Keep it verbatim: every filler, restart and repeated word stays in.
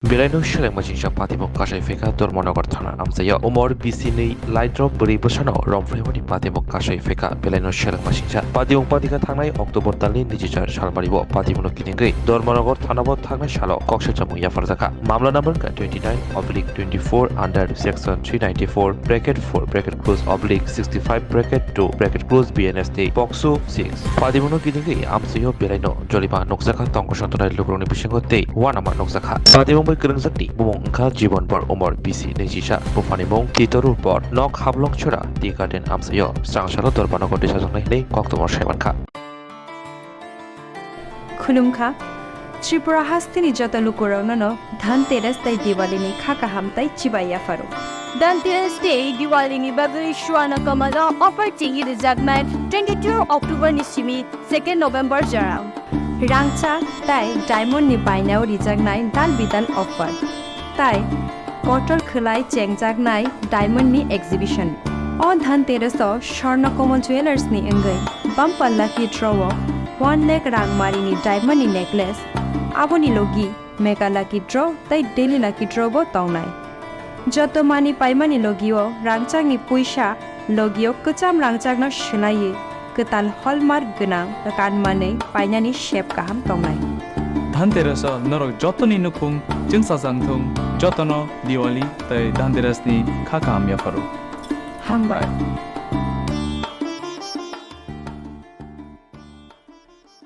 Belaino selengmasingcha patimung kasai phaikha Dharmanagar thana amchaio. Umor bisi nwi laidrop bwrwi bwsano romphruimani patimung kasai phaikha belaino selengmasingcha. Patimung patikha thangnai October talni niji char salbario. Patimungno kitingwi Dharmanagar thanao thangnai salo koksa chamung yapharjakha. Mamla number wngkha twenty nine oblique twenty four under section three ninety four bracket four bracket close oblique sixty five bracket two bracket close B N S tei POCSO six. Patimungno kitingwi amchaio belaino jolima nukjakha, tongkosong tongnai lukurokni bisingo tei uanama nukjakha. Patimung bai kwrwngjakni bumung wngkha Jibon Bor, umor bisi nwi chisa, buphani mung Titoru Bor, nok Hablongchora, Tea Garden amchaio, swrangsalo Dharmanagar twi sajaknai hwnwi koktwma saimankha. Khulumkha. Tripura hasteni joto lukurokno no Dhanteras tei Diwali ni kha kaham tei chibai yapharo. Dhanteras tei Diwali ni bagwi Swarna Kamal o offer chengwi rwjaknai twenty two October ni simi second November jorao. Rangchak tei diamond ni bainao rijaknai dal bidal offer. Tai kotor khwlai chengjaknai diamond ni exhibition. O Dhanteras o Swarna Kamal Jewellers ni wngwi bumper lucky draw o one lakh rang mari ni diamond ni necklace, aboni logi mega lucky draw tei daily lucky draw bo tongnai. Joto mani paimani logi o rangchakni puisa logi o kwcham rangchakno swlaiwi kwtal hallmark gwnang kanmanwi painani sep kaham tongnai. Dhanteras o norok jotoni nukhung chwngsajak thung, jotono Diwali tei Dhanteras ni kha kaham yapharo. Hambai.